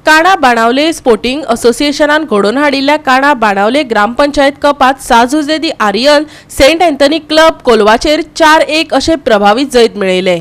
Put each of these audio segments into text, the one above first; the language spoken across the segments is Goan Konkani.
काणा बाणावले स्पोर्टिंग असोसिएशनान घडोवन हाडिल्ल्या काणा बाणावले ग्रामपंचायत कपात San Jose de Areal Saint Anthony club कोलवाचेर 4-1 अशें प्रभावी जैत मेळयलें.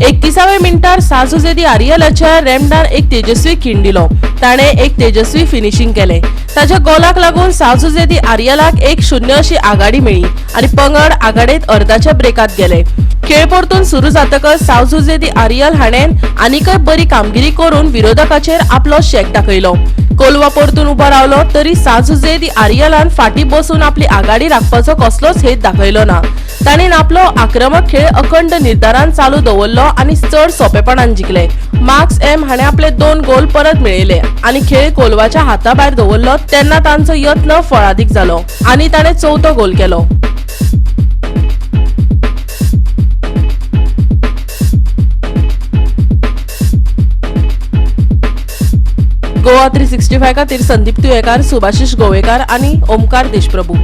31व्या मिनटार साजुजेदी आरियलाच्या रेमडान एक तेजस्वी खीण दिलो. ताणें एक तेजस्वी फिनिशींग केलें. ताच्या गोलाक लागून साजुजेदी आरियलाक 1-0 अशी आघाडी मेळ्ळी आनी पंगड आघाडेंत अर्दाच्या ब्रेकात गेले. खेळ परतून सुरू जातकच साजुजेदी आरियल हाणें आनीकय बरी कामगिरी करून विरोधकाचेर आपलो शेक दाखयलो. कोलवा परतून उबो रावलो तरी साजुजेदी आरियलान फाटीं बसून आपली आघाडी राखपाचो कसलोच हेत दाखयलो ना. ताणें आपलो आक्रमक खेळ अखंड निर्धारान चालू दवरलो आनी चड सोंपेपणान जिखले. मार्क्स एम हाणें आपले 2 गोल परत मेळयले आनी खेळ कोलवाच्या हाता भायर दवरलो तेन्ना तांचो यत्न फळादीक जालो आनी ताणें चवथो गोल केलो. गोवा 365 खातीर संदीप तुयेकार, सुभाषिश गोवेकार आनी ओमकार देशप्रभू.